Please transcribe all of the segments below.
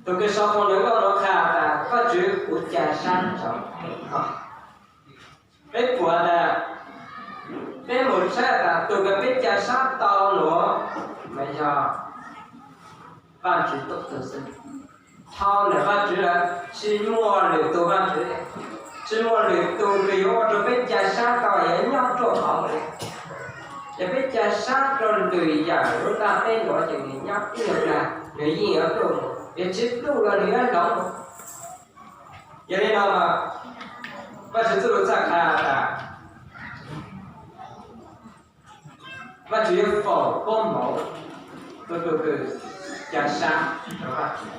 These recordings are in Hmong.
Tus kws sau foom nws nkauj nuav qha tas, Vajtswv, kuv ca sab rua koj. Peb pum tas, peb mus tshawb tas tus kws peb ca sab tau nuav mas yog Vajtswv tub tug xwb. Dhau ntawm Vajtswv lawm tsis muaj lwm tug Vajtswv, tsis muaj lwm tug kws yuav ua rua peb ca sab tau yuav nyob ruaj khov li. Yog peb ca sab rua lwm yam lub ntaj teb nuav ces nws nyob ib nyuag nag nws yeej yuav pluj mus, yog tsis pluj los nws yuav hloov. Yog li no, Vajtswv txuj lug txhaj qha tas Vajtswv yuav foom koob moov rua tus kws ca sab rua Vajtswv.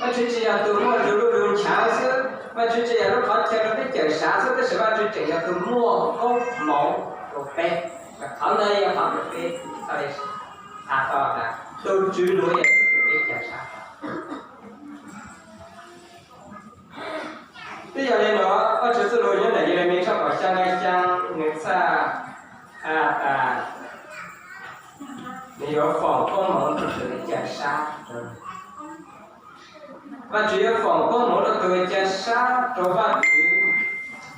Vajtswv tsis yog tus muaj zug luj zug nchaav xwb, Vajtswv tsis yog lub qhov chaw rua peb cawm sav xwb, tab sis Vajtswv tseem yog tus muaj koob moov rua peb. Qhov ntawd yog qhov kws peb has tau tas tus Tswv nuav yog tus kws peb ca sab. Twb yog li nuav, Vajtswv txuj lug nyob ntawm Yelemis tshooj kaum xyaa nqai xyaa nws txhaj has tas nws yuav foom koob moov rua tus ca sab rua. Vajtswv yuav foom koob moov rua tus ca sab rua Vajtswv,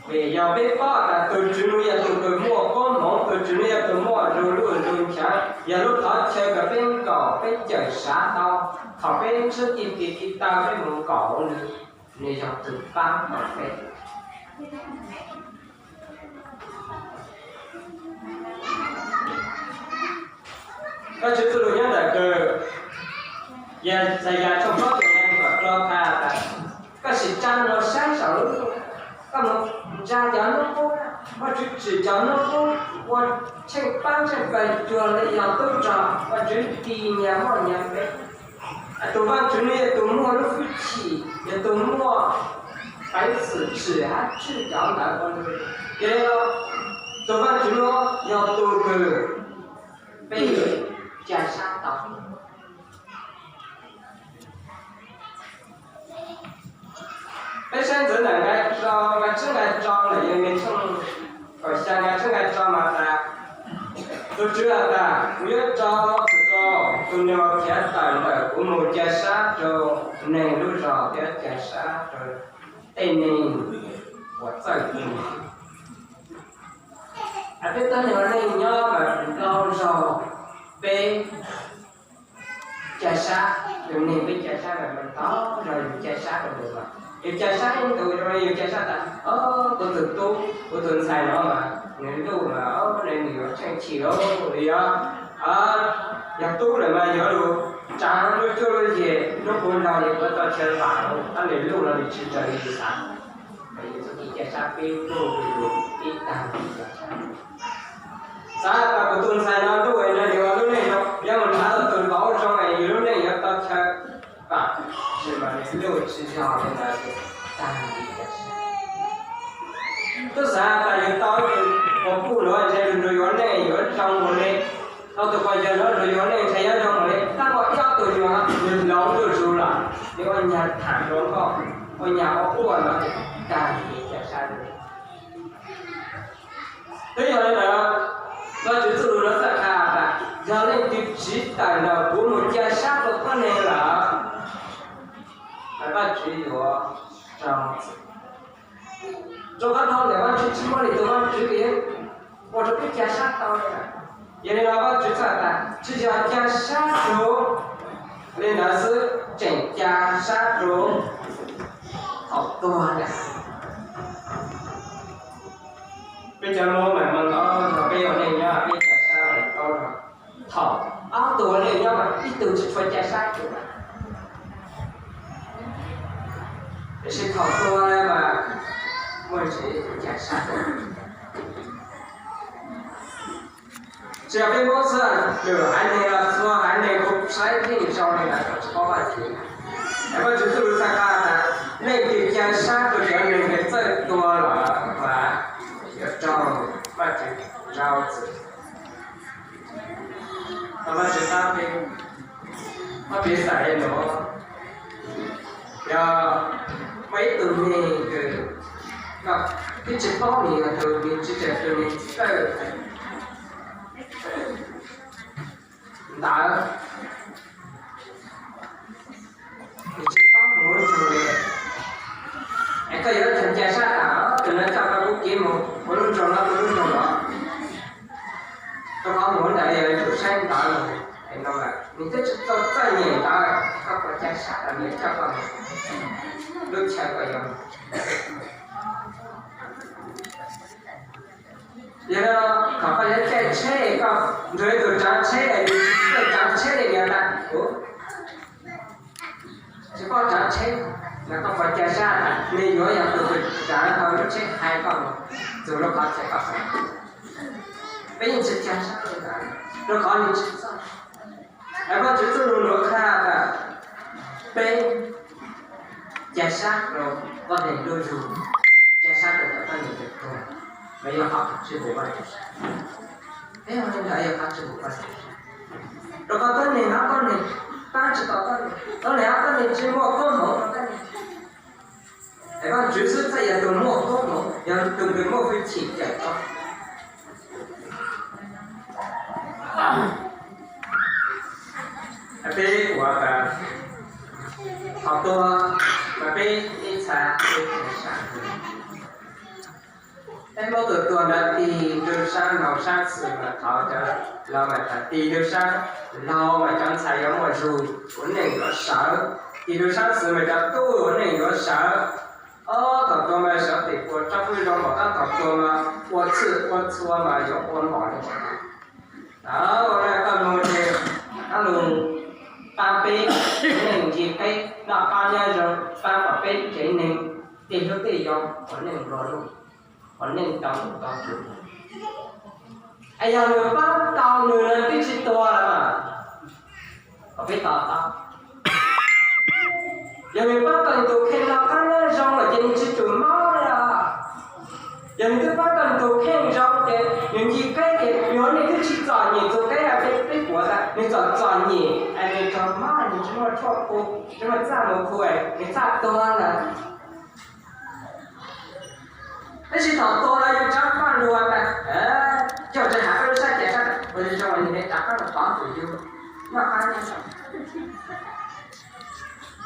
vim yog peb paub tas tus Tswv nuav yog tus kws muaj koob moov, tus Tswv nuav yog tus muaj zug luj zug nchaav, yog lub qhov chaw kws peb nkaum peb cawm sav tau. Thaum peb ntsib cib tis ci taw peb mus nkaum nws, nws yog tus paab rua peb. Vajtswv txuj lug nyob ntawm kws Yaxayas tshooj plaub caug nees nkaum rau has tas, koj sim tsa mus saib saum lub, koj mus ntsa cov hnub qub, Vajtswv tsim cov hnub qub ua tsheej paab tsheej pawg cuag li yog tub rog, Vajtswv ti nyias muaj nyias npe. Tus Vajtswv nuav yog tus muaj lub hwj chim, yog tus muaj peev xwm tsim hab tswj cov ntawd ua nws. Ces tus Vajtswv nuav yog tus kws peb ca sab tau. Peb saib ntxiv ntawm nqai rau, nqai tsib nqai rau ntawm Yelemis tshooj kaum xyaa nqai tsib nqai rau mas tas, tus Tswv has tas, kuv yuav rau txim rau tus neeg uas khiav tawm ntawm kuv mus ca sab rau neeg lub zog thiab ca sab rau tej neeg uas txawj ntse. Peb txhua tus neeg nyob mas ntau zaug peb ca sab, tus neeg peb ca sab mas ntau zaug yus ca sab rau nws mas, yus ca sab ib ntus zoo li yus ca sab tas, o, kuv tus tub, kuv tus ntxhais no mas nws luj mas, o, nws yuav tsheej chim lauj, yog, yog tub lawm mas yuav lug tsaav lub cuab lub yig, hnub puv nraug yus yuav tau chaw vam, tab nws luj no nws tsis raws li yus xav. Yus txuj ci ca sab pib luj, pib tag. Xav tas kuv tus ntxhais no luj no yus lub neej zoo, yuav mus nrhav tau tus vauv zoo es yus lub neej yuav tau chaw vam, tab sis mas nws luj tsis yog li ntawd, tag li cas. Twb xav tas yus tau tus quas puj nuav ntshe nws yuav neej yuav zoo mus li, tau tus quas yawg nuav nws yuav neej ntshe yuav zoo mus li, tab muaj ib ob tug nyuag nws hloov zuj zus lawm, nws ua nyag tham hluas nkauj, ua nyag ua quaj no, tag li cas sab. Twb yog li ntawd, Vajtswv txuj lug nuav txhaj qha tas, yog leej twg tsiv tawm ntawm kuv mus ca sab rau tuab neeg lawm, Vajtswv yuav rau txim. Rau qhov dhau ntawm Vajtswv tsis muaj leej twg Vajtswv kws ua rau peb ca sab tau li lawm. Yog li no Vajtswv txhaj tas, tsis yog ca sab rau li ntawd xwb, tseem ca sab rau thaum tuag lawm. Peb cov Hmoob mas muaj ntau zog peb ua neej nyob peb ca sab lawm ntau zog. Thaum ob tug ua neej nyob mas ib tug tsis tshua ca sab kiag, tiam sis thaum tuag mas muaj tsev ca sab. Tsis yog peb Hmoob xwb, lwm haiv neeg los txhua haiv neeg kuj saib yeej zoo li ntawd, tsis paub Vajtswv. Es Vajtswv txuj lug txhaj qha tas, leej twg ca sab rau cov neeg kws txawj tuag lawm mas yuav raug Vajtswv rau txim. Tau Vajtswv qab peb, ob peb xav li nuav, yog muaj ib tug neeg kws koj twb tsis paub nws yog tus neeg tsis tseem tus neeg txawj, ntawd, nws tsis paub mus ua lub nroog li. Es koj yuav cog ca sab tas, tus no coj koj lub kev mus ua lub nroog no ua lub nroog no, rau qhov mus ntawd yog yuav tsum saib ntawv, es no nws twb tsis tau txawj nyeem ntawv, koj puas ca sab tas nws coj koj mus lub chaw koj yuav. Yog no, thaum koj yuav caij tsheb, koj nrog ib tug tsaav tsheb, yus tsis paub tsaav tsheb li, yog tas kuv tsis paub tsaav tsheb, mas koj puas ca sab tas nws yuav yog tus tsaav tau lub tsheb hais koj mus txug lub qhov chaw koj xav? Peb yeej tsis ca sab li ntawd, rau qhov nws tsis txawj. Es Vajtswv txuj lug nuav qha tas peb ca sab rau tuab neeg dlub zug, ca sab rau cov tuab neeg tuag, mas yog qhov tsis hum Vajtswv siab. Peb ua li ntawd yog qhov tsis hum Vajtswv siab, rau qhov tuab neeg hab tuab neeg paab tsis tau tuab neeg, tuab neeg hab tuab neeg tsis muaj koob hmoov rau tuab neeg. Es Vajtswv xwb thiaj yog tus muaj koob hmoov, yog tus kws muaj hwj chim cawm koj. Peb ua, thaum tuag mas peb ib txha peb sab, peb muab tus tuag ntawd tig rau sab laug sab xwm mas thaum cov laug mas tas tig rau sab laug mas cov ntxhais yuav muaj zug ua neej yuav sawv, tig rau sab xwm mas cov tub ua neej yuav sawv. Ob thaum tuag mas sawv tim puas tsob hwj zoo, pom tab thaum tuag mas ua txhwj ua txhua mas yuav ua npaum li. Ua le koj lug ces koj lug paab peb ua neej nce peb, noj qab nyob zoo, paab kom peb tsev neeg tej hlub tej yau ua neej nplua nuj, ua neej tau mus tau tswv. Es yog nws paab tau nws los twb tsis tuag los, kom peb to taub. Yog nws paab tau nws tus kheej noj qab nyob zoo lawm ces nws tsis tsum mob li os. Yog nws twb paab tau nws tus kheej zoo ces nws nce qeb ces nws ua neej twb tsis txom nyem txug qeb, peb puav tas nws txom txom nyem es nws raug mob, nws tsis muaj tshuaj khu, tsis muaj txaj mus khu, nws txhaj tuag lawm. Tab sis thaum tuag los yus tsav paj luag tas, coj tsis has koj lub sab ca sab, ua zoo zoo nws rov qab los pov txwm yus noj qab nyob zoo.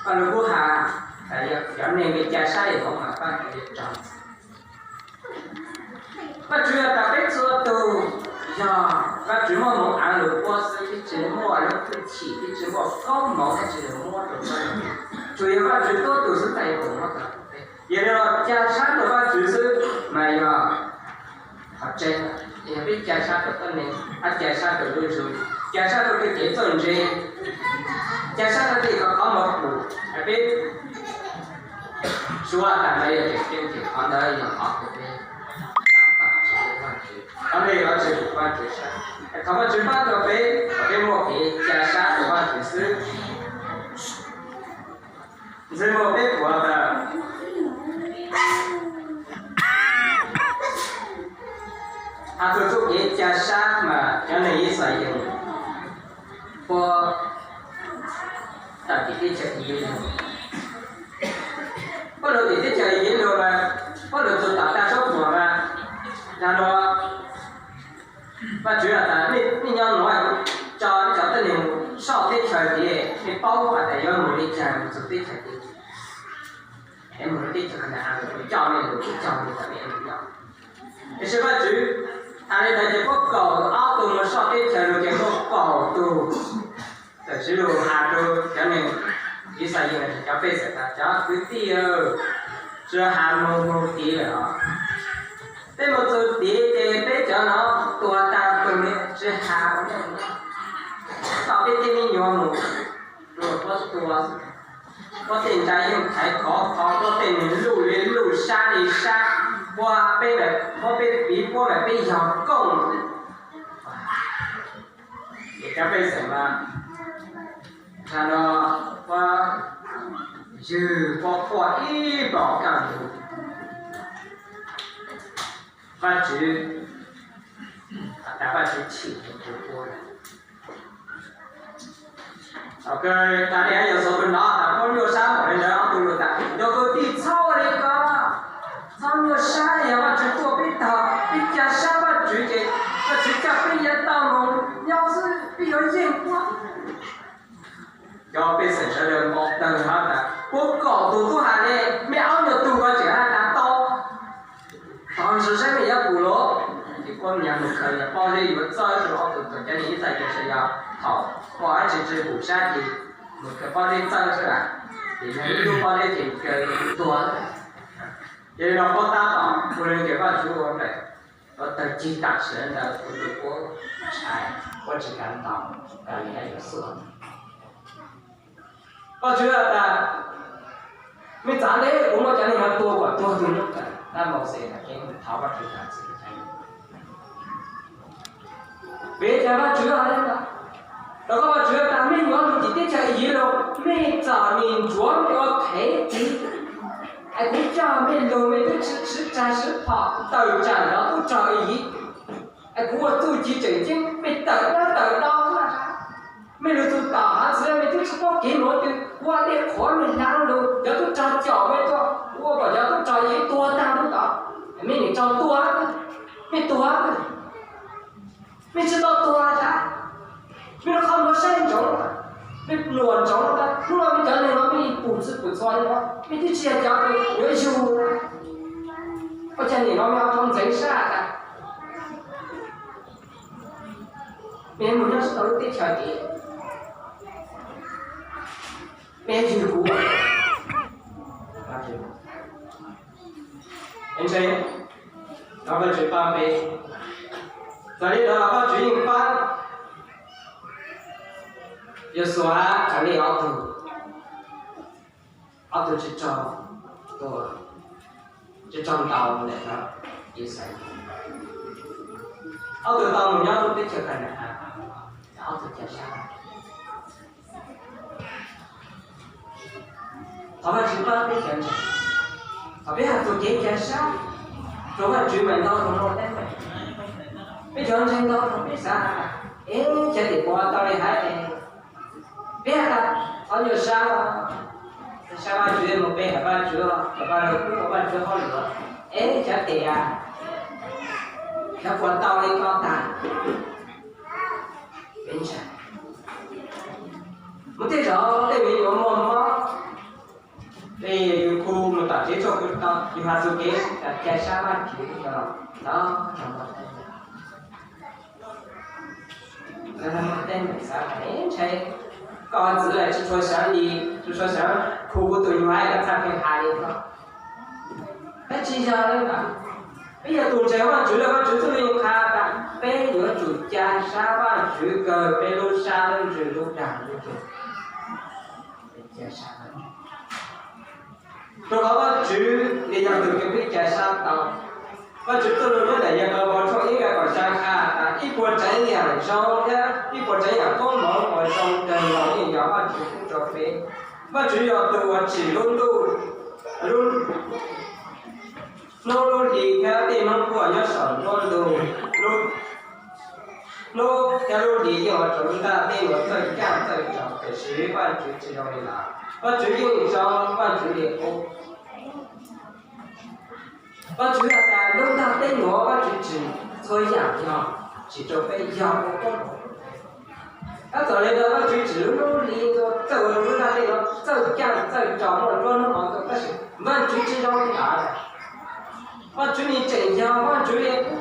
Koj lug kuj has, cov neeg li ca sab yog hov mas koj yuav raug. Vajtswv has tas peb txhua tug yog Vajtswv muaj moov aav lug ua xwb, twb tsis muaj lub hwj chim, twb tsis muaj koob moov dlaab tsi lug muab rau koj. Tsuas yog Vajtswv tuab tug xwb txhaj yuav muab tau rau peb. Yog li no ca sab rau Vajtswv xwb mas yog qhov tseeb, yog peb ca sab rau tuab neeg, hab ca sab rau lub zug, ca sab rau tej kev txawj ntse, ca sab rau tej qhov mov pum, peb suav tas ntawd yog tseem ceeb, ces qhov ntawd yog qhov uas peb tab tom tsis hum Vajtswv, qhov ntawd yog tsis hum Vajtswv siab. Thov Vajtswv pab rau peb kom peb muaj kev ca sab rau Vajtswv xwb. Ntxwg Nyoog peb puav tas, has txug txuj kev ca sab mas cov neeg Yixalayees puab tawm tim teb chaws Iziv lug, puab lug tim teb chaws Iziv lug mas puab lug txug tom tag suab puam mas, tag nua Vajtswv has tas, nej nyob nuav, tso cov tuab neeg mus soj teb chaws tid, nej paub has tas yuav mus li caag mus txug teb chaws tid, es mus rau teb chaws Ka na-as, kuv coj nej lug, kuv cog nej rau nej mus nyob. Tiam sis Vajtswv has li ntawd ces puab kaum ob tug mus soj teb chaws lug ces muaj kaum tug txawm siv lug has rau cov neeg Yixalayees, cov pej xeem tas, cov kwv tij, tsi has moog moog tid lawm os. Peb mus txug tid ces peb cov no tuag tag tug li, tsi has ua neej, tso peb tej me nyuam mus rua puab tua xwb. Puab tej ntsa yeej thaiv khov kho, puab tej neeg luj li luj, sab li sab, puab peb, puab peb piv puab mas peb yog kooj. Ces cov pej xeem mas tag no puab ywg puab quaj ib npaum kaj ntug. Vajtswv, tas Vajtswv chim rua puab. Ok, tas li yuav xaus tus no tas puab nyuaj sab npaum li ntawd, ob tug lug tas, cov kwv tij, txhob ua li ko, txhob nyuaj sab, yog Vajtswv tuaj peb tog, peb ca sab Vajtswv ces Vajtswv coj peb yuav tau moog nyob xwb, peb Cov yeej puab, cov pej xeem sawv daws npau taws hab tas, puab kaum tug tub has ne, mej ob nyuag tug ko tseem has tas tau, tau ntshe saib mej yuav pum los. Ces puab nyas mus khaws yog pob zeb yuav txawj rua ob tug, thaum cov neeg ib txhais ces yog thaum pom dab tsi tsis pum sab ces mus khaws pob zeb txawj xwb, ces yog ib lub pob zeb ces khaws tuag. Ces li no puab tab tom ua le kws Vajtswv ua nplawm, ua tawg cig tam sim ntawd kuv tus puab tshais, puab tsis kav ntaus, kav li yuav xuas. Vajtswv has tas, mej txav ntev kuv muab cov neeg no tua kom tuag tug nub kawg. Tab Mauxes hais ceeb thov Vajtswv tas txim. Peb cas Vajtswv hais li ntawd, rau qhov Vajtswv tas mej yuav lug tim teb chaws Iziv los mej txom nyem ntsuav mej ua qhev tid, es kuv coj mej lug mej twb sib tsag sib phom tawm tsam cov tub rog Iziv, es kuv ua txuj ci tseem ceeb mej tawm dawb tawm do, mej lug txug tom hav txwv mej twb tsis paub kev mus qhov twg, ua dej qhuav mej hlab lug, cov tub rog caum mej tuaj, ua kom cov tub rog Iziv tuag tag lub tod, mej nim tso tuag, mej tuag, mej tsis tau tuag sav, mej rau qhov muab saib ntsoov, mej luam ntsoov tas hnub no mej cov neeg no mej pum txwv pum txhua li no, mej twb tsis yog cov yuav yug, ua cas nim no mej ho tau ntxeev sab tas mej mus nyob tsis tau lub teb chaws tid, mej yug kuv. Ntshe no Vajtswv pab peb, txawm li ntawd los Vajtswv yeej pab Yausuas Kalej ob tug, ob tug tsis raug, tsis raug ntaus ntawm no Yixalayees, ob tug tau mus nyob lub teb chaws Kanaan, ob tug ca sab. Thov Vajtswv pab peb cov ntseeg, thov peb has txug kev ca sab rua Vajtswv mas ntau rua no teeb meem. Peb cov ntseeg ntau rua peb xav tas, es cov tim puas tau li hais es peb has tas thov nyuaj sab, sab Vajtswv mus pe has Vajtswv, kom Vajtswv pub ua Vajtswv hauj lwm, es cov tim, cov puas tau li ko tas. Peb ntseeg, mus tej zaum tej me nyuam muaj mob, tej yus khu mus tom tsev tshuaj khu tau, yus has txug kev ca sab Vajtswv no los ntau rua no teeb meem. Tej neeg xav tas, ntshai koj txwv lawm tsis tshua xaav li, tsis tshua xaav khu kuv tus nyuam, koj txhaj pheej has li ko. Peb tsis yog li ntawd, peb yog tus ntseeg Vajtswv lawm Vajtswv txuj lug qha tas peb yuav tsum ca sab Vajtswv kawg peb lub sab lub ntsws lub dag lub zug. Rua qhov Vajtswv li yog tus kws peb ca sab tau. Vajtswv txuj lug nyob ntawm Yakaunpaus tshooj ib nqe kaum xya qha tas ib puas tseeb yaam zoo thiab ib puas tseeb yaam koob moov uas zoo kawg nkaus yeej yog Vajtswv pub rua peb. Vajtswv yog tus uas tsim lub ntuj, lub hnub lub hli thiab tej noob quaj nyob saum nruab ntug. Lub hnub thiab lub hli yeej ua rua lub ntaaj teb nuav txawj caaj txawj tsaus, tiam sis Vajtswv tsis zoo li ntawd. Vajtswv yeej zoo Vajtswv li qub. Vajtswv has tas lub ntaaj teb nuav Vajtswv tsim txhua yaam yog tsim rua peb yog ua koob moov. Tab tom li ntawd Vajtswv tsim lub hnub hli txawj ua rua lub ntaaj teb nuav txawj caaj txawj tsaus muaj nruab hnub hmo tuaj, tab sis Vajtswv tsis zoo li ntawd. Vajtswv nws tseem yog Vajtswv li qub.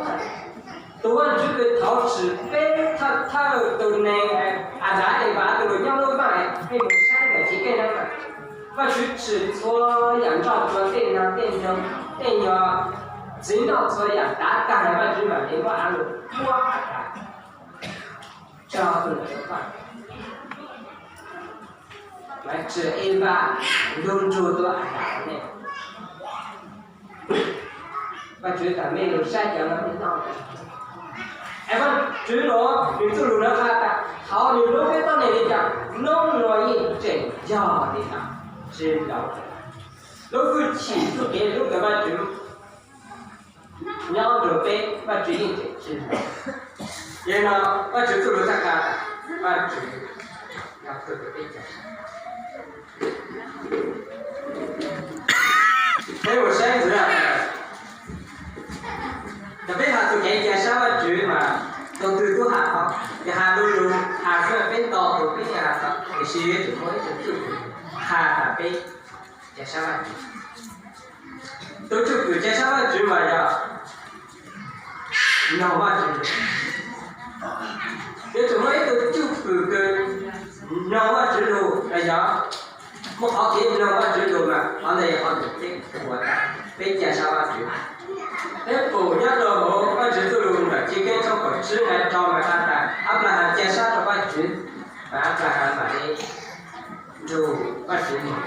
Tus Vajtswv kws thaud tsim peb thawj thawj tus neeg Adas Evas tug lug nyob lub vaaj, peb mus saib ntawm Chiv Keeb Neeb, Vajtswv tsim txhua yaam nroj tsuag, tej naag tej nyoog, tej nyuag txiv nroj, txhua yaam tav taag, Vajtswv mam li muab av lug puab Adas tso tug ntawd lub vaaj. Tsim Evas lug nrug tau Adas ne. Vajtswv tas mej lug saib cov no mej noj. Es Vajtswv nuav nws txuj lug nuav qha tas thaud nws hlub peb tuab neeg li cas, noob nuav yeej tseem yog li ntawd, tsis loov. Lub hwj chim txuj kev hlub kws Vajtswv nyob rua peb, Vajtswv yeej tseem tsis loov. Yog li no Vajtswv txuj lug txhaj qha tas Vajtswv yog tug kws peb ca. Peb mus saib ntxiv, yog peb has txug kev ca sab Vajtswv mas tug twg tub has tau, yog has lug lug has Peb ntau tus peb yeej hais tau, tiam sis yuav tsum muaj ib tug cwj pwm qha tas peb ca sab Vajtswv. Tus cwj pwm ca sab Vajtswv mas yog mloog Vajtswv lus. Yuav tsum muaj ib tug cwj pwm kws mloog Vajtswv lus los yog muaj qhov kev mloog Vajtswv lus mas qhov ntawd yog qhov kws peb ua tas peb ca sab Vajtswv. Peb pum nyob rau hauv Vajtswv txuj lus ntawm Chiv Keeb tshooj kaum tsib nqe rau mas qha tas Anplahas ca sab rau Vajtswv, mas Anplahas mam li nrug Vajtswv mus,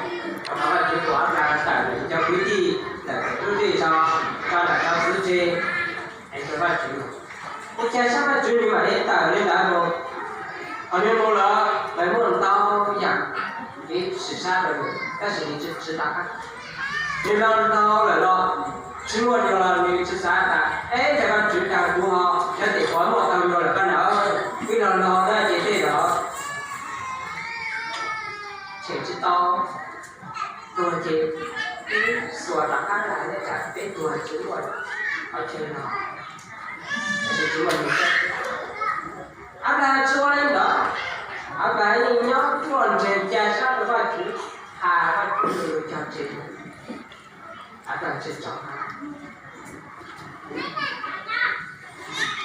rau qhov Vajtswv tus Anplahas tawm nws cov kwv tij, tawm nws lub ntiaj teb, tso nws cov txwv tseg, es nrug Vajtswv mus. Nws ca sab Vajtswv nws mam li tawm li ntawd mus. Thaum nws mus lawm nws muaj ntau yam kev sim sab rau nws, tab sis nws tsis tsis tau qab. Nws los ntaug lawm los tsis muaj nyuag los nws tsis xav tas, eb, cas Vajtswv dag kuv ho, cov tim qhov muaj tau nyuag lawm koj na, wb los ntaug na ces tej zaum tshem tsis tau, tuag ces peb xuas rov qab los, nyob tsam peb tuag tsis muaj qhov chaw ntaug. Tab sis tsis muaj nyuag, Anplahas tsis ua li ntawd, Anplahas yeej nyob ruaj nreeg ca sab rau Vajtswv, qha Vajtswv lus cog tseg. Anplahas tsis tso,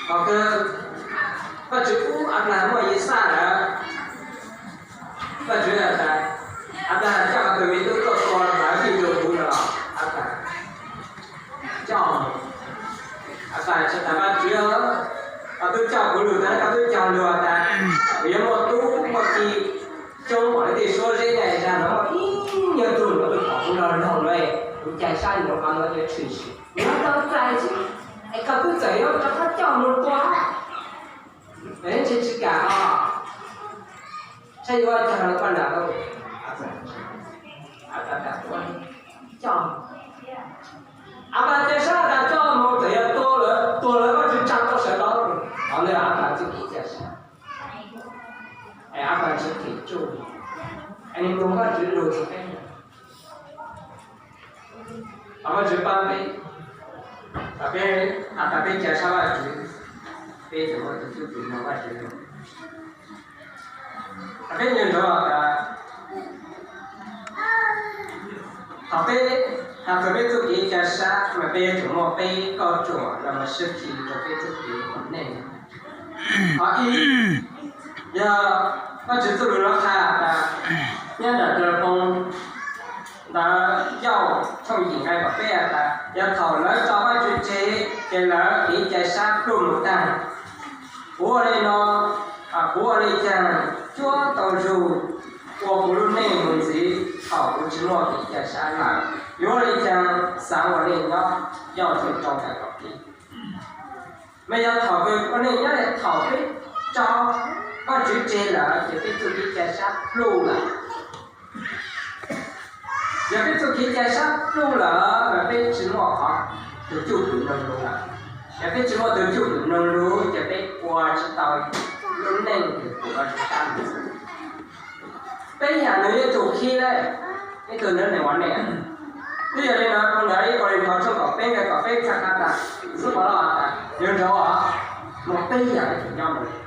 thaum kws Vajtswv pub Anplahas muaj Yixaj lawm, Vajtswv has tas, Anplahas, coj qhov twg me tub tuaj tua hlawv fij rau kuv no los? Anplahas coj, Anplahas tsis tas, Vajtswv, koj twb coj kuv lug tas, koj twb cog lug tas kuv yuav muaj tub muaj ki coob npaum li tej suab zeb na, zag no muaj ib nyuag tug no twb pom kuv lug lug no, kuv ca sab nyob qhov no yuav tshwm sim, nws yuav tau txais xwb, es koj twb txawm yuav rov qab coj mus tua, ntshe tsis kam os. Saib yuav ua cas los Paj Nas, Anplahas coj, Anplahas ca sab tas coj mus txawm yog tua lawm, tua lawm Vajtswv tsa tau sawv tau, qhov ntawd Anplahas txuj kev ca sab. Es Anplahas tsis them tsuj, es nws mloog Vajtswv lus rau peb. Thov Vajtswv pab peb, peb, has tas peb ca sab Vajtswv, peb tseem muaj tus cwj pwm mloog Vajtswv lus. Peb nco ntsoov tas thaum peb, has tas peb txuj kev ca sab mas peb yuav tsum muaj peb kauj ruam los mus sib khi rau peb txuj kev ua neej. Qhov ib, yog Vajtswv txuj lus no qha tas nyob ntawm Kalapoo ntawd Yauj tshooj yim nqe kaum peb tas yog thaum lawv tso Vajtswv tseg ces lawv kev ca sab pluj mus tag. Kuv ua li no, kuv ua li cas cuab tau zug ua kuv lub neej mus ntxiv thaum kuv tsis muaj kev ca sab lawm? Yuav ua li cas xav ua neej nyob? Yauj tshooj rau nqe kaum ib. Mas yog thaum ua neej nyob thaum peb tso Vajtswv tseg lawm ces peb txuj kev ca sab pluj lawm. Yog peb txuj kev ca sab pluj lawm mas peb tsis muaj qhov, tus cwj pwm mloog lus lawm. Yog peb tsis muaj tus cwj pwm mloog lus ces peb ua tsis tau lub neej uas Vajtswv pab mus. Peb yam nws yuav tsum khi lawm, ib tug ntawd nws ua neej. Twb yog li ntawd, ntawm ib Kauleethaus tshooj kaum peb nqe kaum peb txhais qhia tas, xub pov los tas yuav nrog muaj peb yam yuav tsum nyob mus li.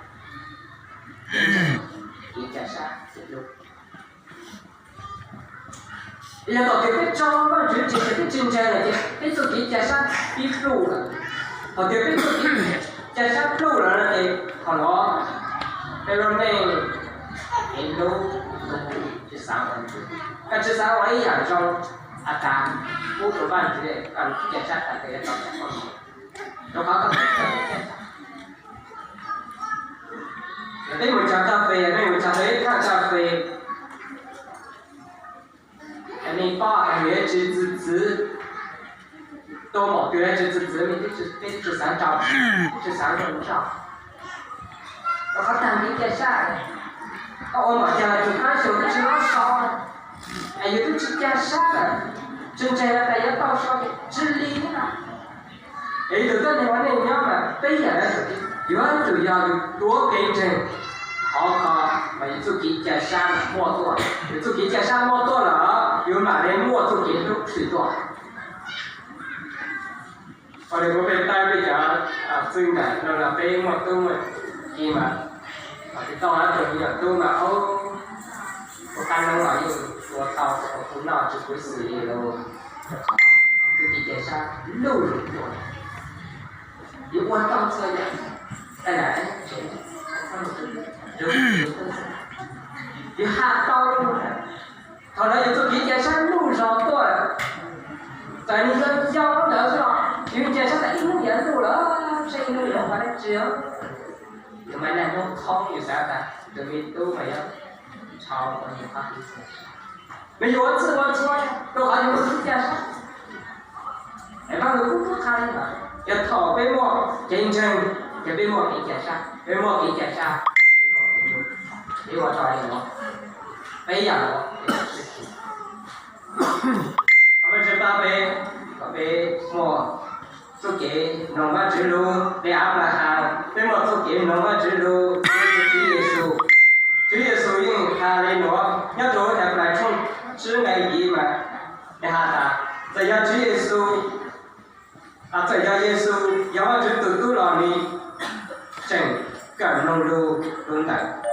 Kev ca sab, kev pluj. Yog thaum twg peb tso Vajtswv tseg ces peb tsis ntseeg lawm ces peb txuj kev ca sab pib pluj lawm. Thaum twg peb txuj kev ca sab pluj lawm no ces thaum no peb lub neej, kev hlub, tsis xav ua, koj tsis xav ua ib yam zoo, has tas pub rau Vajtswv, koj ca sab tas koj yuav tau txais koob hmoov, rau qhov koj, peb mus tso kas fes, peb mus tso peb thaj kas fes, nej paub tas nws yuav tsis txwv txwv, tuaj npaum twg yuav tsis txwv txwv, peb tsis xav nrog, tsis xav nrog, rau qhov tag kev ca sab. Koj ua npaum cas los tsuas qab xyoo twb tsis lob so, es yus twb tsis ca sab lawm, tsis ntseeg tas yuav tau so, tsis li thiab. Es ib tug tuab neeg ua neej nyob mas peb yam yuav tsum yog yus tuav kev ntseeg, qhov ko mas yus txuj kev ca sab muaj tuaj, yus txuj kev ca sab muaj tuaj lawm yus mam li muaj txuj kev hlub tshwm tuaj. Ua li kuv peb tab peb cov txwj ntawm no los peb muaj tub muaj ki mas Tsis tau lawv tus me nyuam tub mas ua qab noob los yeej ua tau tus noj tsis kuv xim li lus. Tus viv ces sab luj zus tuaj, yuav ua tau txhua yam, yuav ha tau, thaum ntawd yus tus viv ces sab luj zog tuaj, txawm nws yog yau ntawd xwb los yus ces sab tas ib hnub yuav luj lawm, sab ib hnub yuav ua dab tsi. Yus mas naj hnub thoob yus xav tas tus me tub mas yuav tau ua yus qab, mas yus ua txhij ua txhua rau qhov yus ua viv ces sab. Es Vaj Lug kuj qha li ntawd, yog thaum peb muaj kev ntseeg, ces peb muaj kev cia sab, peb muaj kev cia sab, peb ua tau li no, peb yam no. Thov Vajtswv pab peb kom peb muaj txuj kev mloog Vajtswv lus li Anplahas, peb muaj txuj kev mloog Vajtswv lus li Tswv Yexus. Tswv Yexus yeej hais li no nyob rau Heplais tshooj tsib nqe yim mas, nws hais tas txawm yog Tswv Yexus, txawm yog Yexus yog Vajtswv tus tub los nws tseem kawm mloog lus rau ntawm